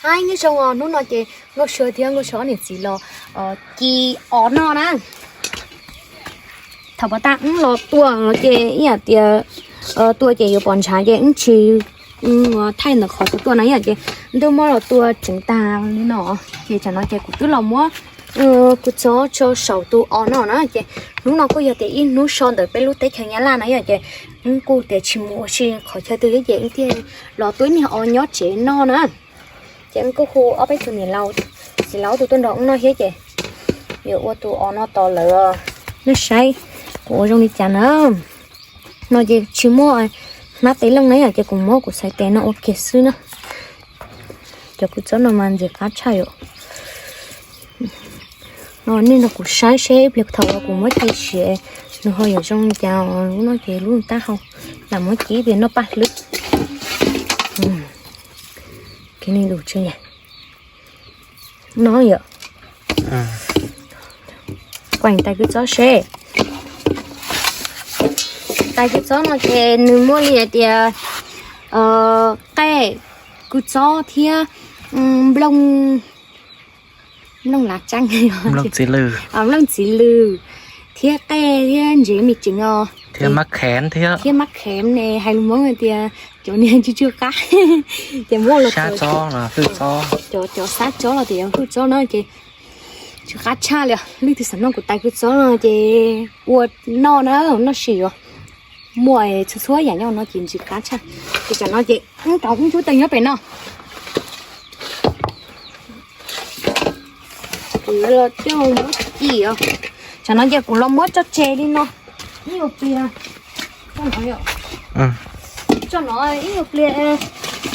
Hais nyob zoo os, hnub no ces Nkauj Sua thiab Nkauj Sua ob niam txiv los ci os noj na. Thaum pov tag wb los tua ces ib yam tias tua ces yuav pom ntshav ces wb tsis thaij ntawm qhov txog tua no ib yam ces ntuj muab los tua tseev tag li no. Ces tsam no ces kuv twb los muab kuv txob tso saum tus os no na. Ces hnub no kuj yog tias ib hnub so ntawm peb lub teb chaws Nyab Laj no yom, ces wb kuj tias tsis mus ua si qhov chaw twg thiab ces wb thiaj los tua ib niag os nyob tsev noj na. Ces wb kuj hu ob peb tug niam laus, txiv laus ob tug tuaj nrog wb noj thiab ces yuav ua tus os no tos lawv. Nej saib kuv ua zoo li cas na. No ces tsis muaj hnab tes leej na yom, ces kuv muab kuv txhais tes no ua kiag xwb na. Cov kua txob no mas ntxim qab tshaj yom. No nej nrog kuv saib seb ib pliag thaum uas kuv muab ci siav nws ho yuav zoo li cas. Lub no ces lub taub hau lam muab ci ib pliag noj paj hlwb. Kiv ni lus tsev no yom. Kuaim tais kua txob seb. Tais kua txob no ces nws muaj li hais tias qej, kua txob thiab nplooj, nplooj lav tseeb, nplooj txiv lws, thiab qej thiab ntsev me tseev os, thiab mab kheev ne, hais lus Hmoob hais tias cov niag tsw tsw qab, ces muab los cov xab tsob los tias yog hwj tsob na ces tsw qab tshaj li. Leej twg xav noj kuv tais kua txob no ces ua noj na, noj sim os. Muaj txhua txhua yam nyob no ces ntxim qab tshaj. Ces tsam no ces wb rov wb cub tawg nyob pem no. Kuv yuav los coj muab ci os. Tsam no ces kuv los muab tso tseg li no ib nyuag pliag. Tso no ib nyuag pliag,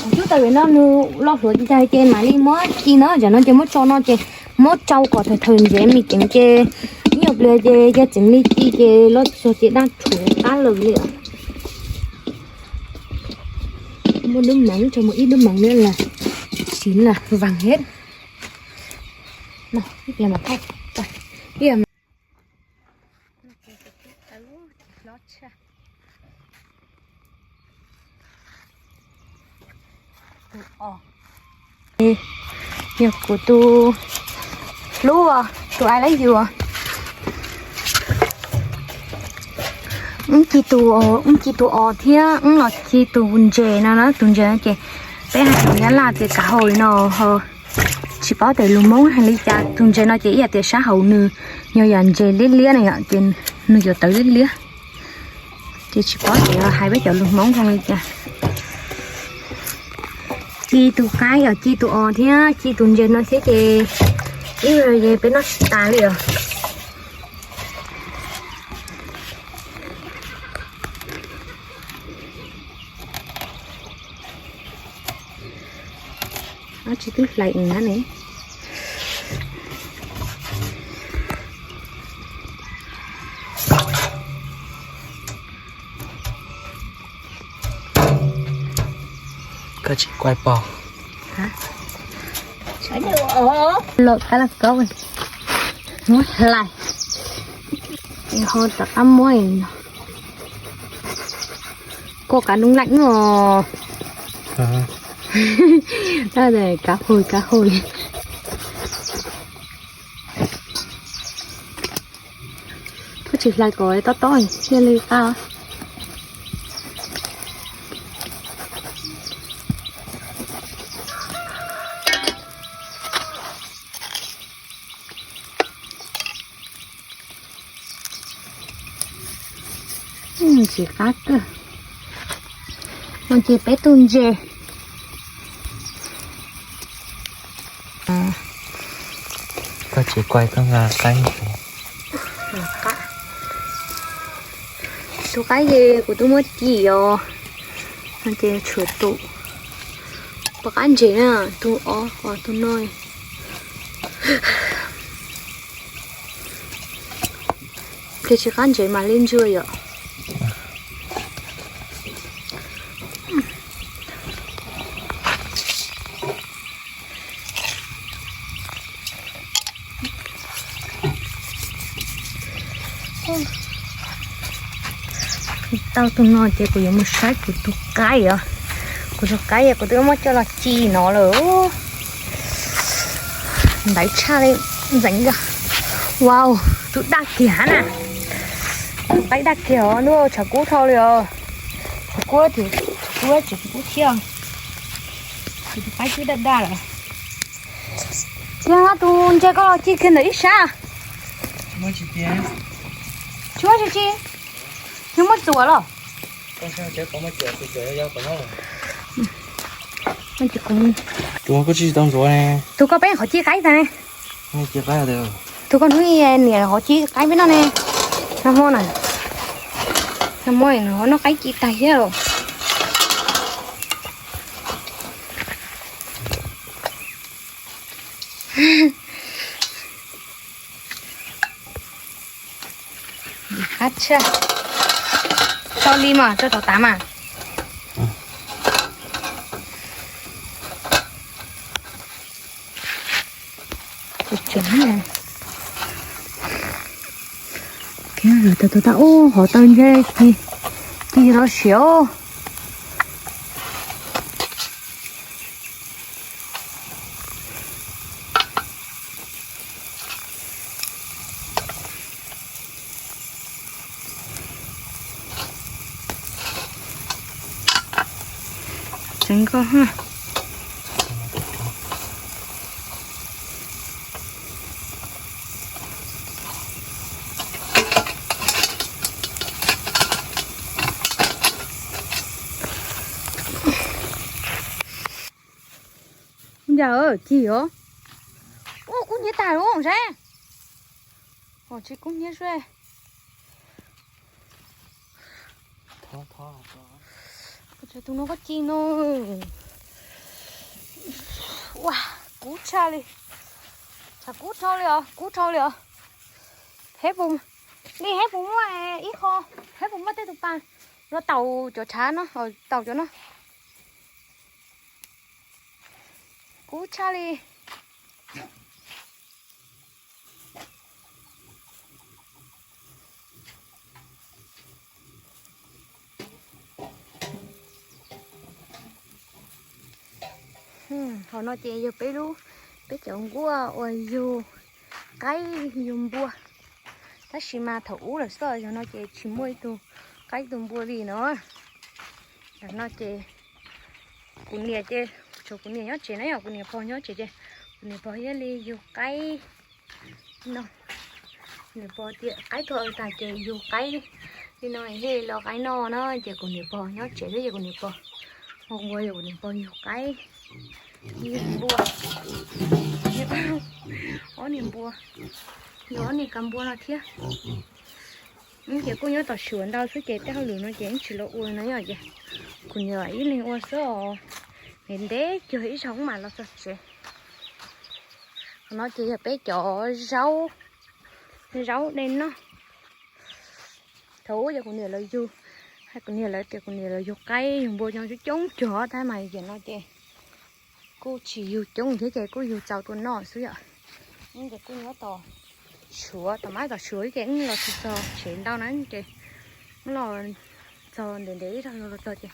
kuv cub tawg pem no nws lo hluav ncaig ces mam li muab ci no. Tsam no ces muab tso no ces muab tsau kom thawm thawm ntsev me tseev ces ib nyuag pliag ces yog tseev li ci ces los txog ces daj rhuv qab lawm li. Muaj dub meev tso mus ib dub meev nữa là chín là vàng hết. Yog kuv tus hlub, tus I love you. Wb ci tus, wb ci tus os thiab wb los ci tus ntses no na. Tus ntses no ces peb hais lus Nyab Laj tias cá hồi no ho tsis paub tias lus Hmoob hais li cas. Tus ntses no ces ib yam tias sab hauv nws yog yam ntses liab liab na yom, ces nws yuav tawv liab liab. Ces tsis paub tias hais peb cov lus Hmoob zoo li cas. Ci tus qaib yom, ci tus os thiab ci tus ntses no thiab ces ib pliag ces peb noj tsis tas li os. Dab tsi twb hlais na ne. Koj tsis kuaj pom. Lawm kab laj kab, muab hlais, ho rov qab muab no. Kua kav noo laj os. Cá hồi, cá hồi. Koj tsis hlais kom tob tob thiaj li qab. Ntxim qab kawg. No ces peb tus ntses. Koj tsis kuaj koj nqa qaib. Tus qaib ces kuv twb muab ci os. No ces tshuav tus, tus qab ntses na, tus os, tus no. Ces tsis qab ntses mas li ntsuag yom. Tau tus no ces kuv yuav mus saib kuv tus qaib os. Kuv tus qaib kuv twb muab coj los ci no lawm. Ntaiv tshaj li, ntxeev kawg. Wow, tus daj kiag na. Tus qaib daj kiag os, ntuj, tshav kub dhau li os. Tshav kub, tshav kub, tshav kub thiab. Tus qaib twb daj daj lawm. Txiv, tus ntses koj los ci kiag ntawm ib sab. Tsis muaj tsis tsis, nws muaj txuas los? Tus koj peb qhov ci qaib tag ne. Tus koj hnub niam qhov ci qaib peb noj ne. Nag hmo na, nag hmo noj qaib ci tag thiab. Qab tshaj. Tso li mas, tso tom tav mas. Tau tus tau ub hov tau ntshe ci, ci los siav. Tseev koj ha. Ua cas ci os? Ua kub hnyiab tag lawm saib. Tsis kub hnyiab xwb. Tus no koj ci no. Ua, kub tshaj li. Tshav kub dhau li os, kub dhau li os. Heb puas, li heb puas muaj ib qho, heb puas muaj tej tus pas los taus cov tshav no, taus cov no. Kub tshaj li. Hauv no ces yog peb lub, peb cov nkuaj uas yug qaib yug npua. Tab sis mas thaum ub lawm xwb, yog no ces tsis muaj ib tug qaib ib tug npua li no. Ntawm no ces kuv niam ces, tsuas kuv niam nyob tsev na, yog kuv niam pog nyob tsev ces kuv niam pog thiaj li yug qaib no. Niam pog tias qaib tuag tag ces yug qaib li no thiaj li los qaib noj na, ces kuv niam pog nyob tsev xwb ces kuv niam pog ua npua, yog kuv niam pog yug qaib, yug npua, ob niag npua, yug ob niag kav npua no thiab. Ces kuj nyob tom Suav ntau xwb ces tej hauj lwm no ces yeej tsis los ua no yom, ces kuv niam ib leeg ua xwb os. Ntev ntev cuag ib zaug mam los txog tsev. Qhov no ces yog peb cov zaub, zaub de noj. Thaum ub ces kuv niam lawv yug, kuv niam lawv tias kuv niam lawv yug qaib yug npua coob coob cuag tab mas ces no ces kuj tsis yug coob thiab ces kuj yug txaus tua noj xwb yom. Ces kuj nyob tom Suav, tom mab tom Suav ces los tsis txog tsev ntau na ces los txog ntev ntev ib zaug los txog ces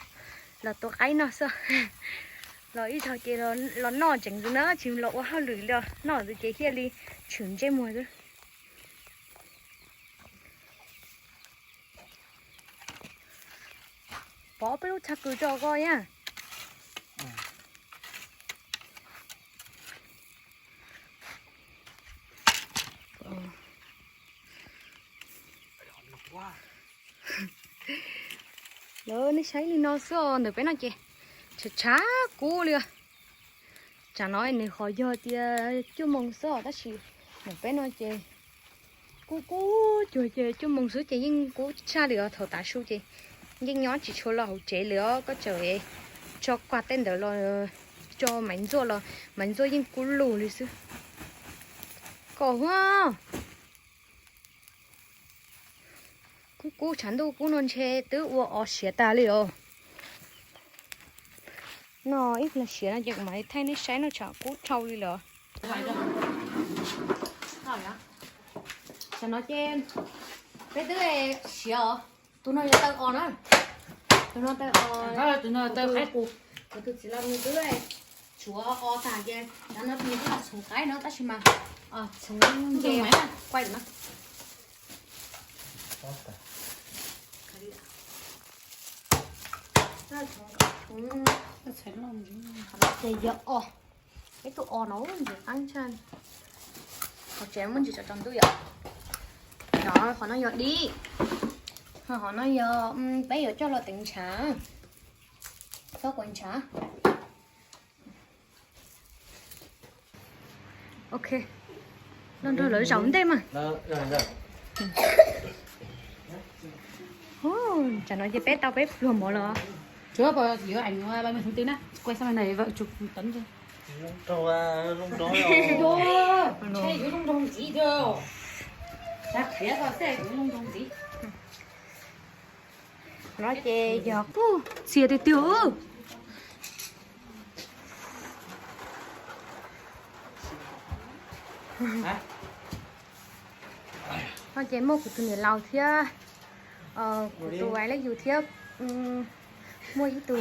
los tua qaib noj xwb. Los ib zaug ces los noj tseem ntxwv na, tsis los ua hauj lwm li, noj ntxwv ces thiaj li tshwm ntsej muag xwb. Pov peb lub txhaj kws tso koj yam. Lawv nej saib li no xwb os, ntawm peb no ces tshav tshav kub li. Tsam no nws qhov yog tias cuaj moos xwb os, tab sis ntawm peb no ces kub kub cuag ces cuaj moos xwb ces yeej kub tshaj li os. Thaum tav su ces yeej nyob tsis tshua los hauv tsev li os, koj txawm tso quas tej ntawd los, tso maiv ntxuaj los maiv ntxuaj yeej kub lug li xwb. Koj huab. Kub kub tshav ntuj kub no ntshe twb ua o siav tas li os. No ib pliag siav no ces kuv mam li thaij nej saib no tsam kub dhau li lawm. Tam no ces peb twb siav os. Tus no yog taw os na. Tus no taw os. Tus no taw, kuv tus txiv laus nws twb Suav o tas ces cov no nws kuj yog txhoov qaib no tab sis mas txhoov nce quaj no. Ces yog o, peb tus o no ntxim qab tshaj. Qhov tsev muaj ntsis tsom tsom ntuj yom. No qhov no yog dib, qhov no yog peb yuav coj los teev ntshav, txhob quav ntshav. Ok, los nrog lawv zaum ntej mas. Tsam no ces peb tau peb pluag mov los. Chú có gửi ảnh ba mươi tháng tư á. Quay sang bên này vợ chụp tấm cho. Lub nroog, lub nroog, lub nroog ntxiv thiab. Sab qhiav tau xej lub nroog ntxiv. No ces yog txias tiag tiag. No ces muaj kuv tus niam laus thiab, kuv tus ais lej yus thiab, muaj ib tug,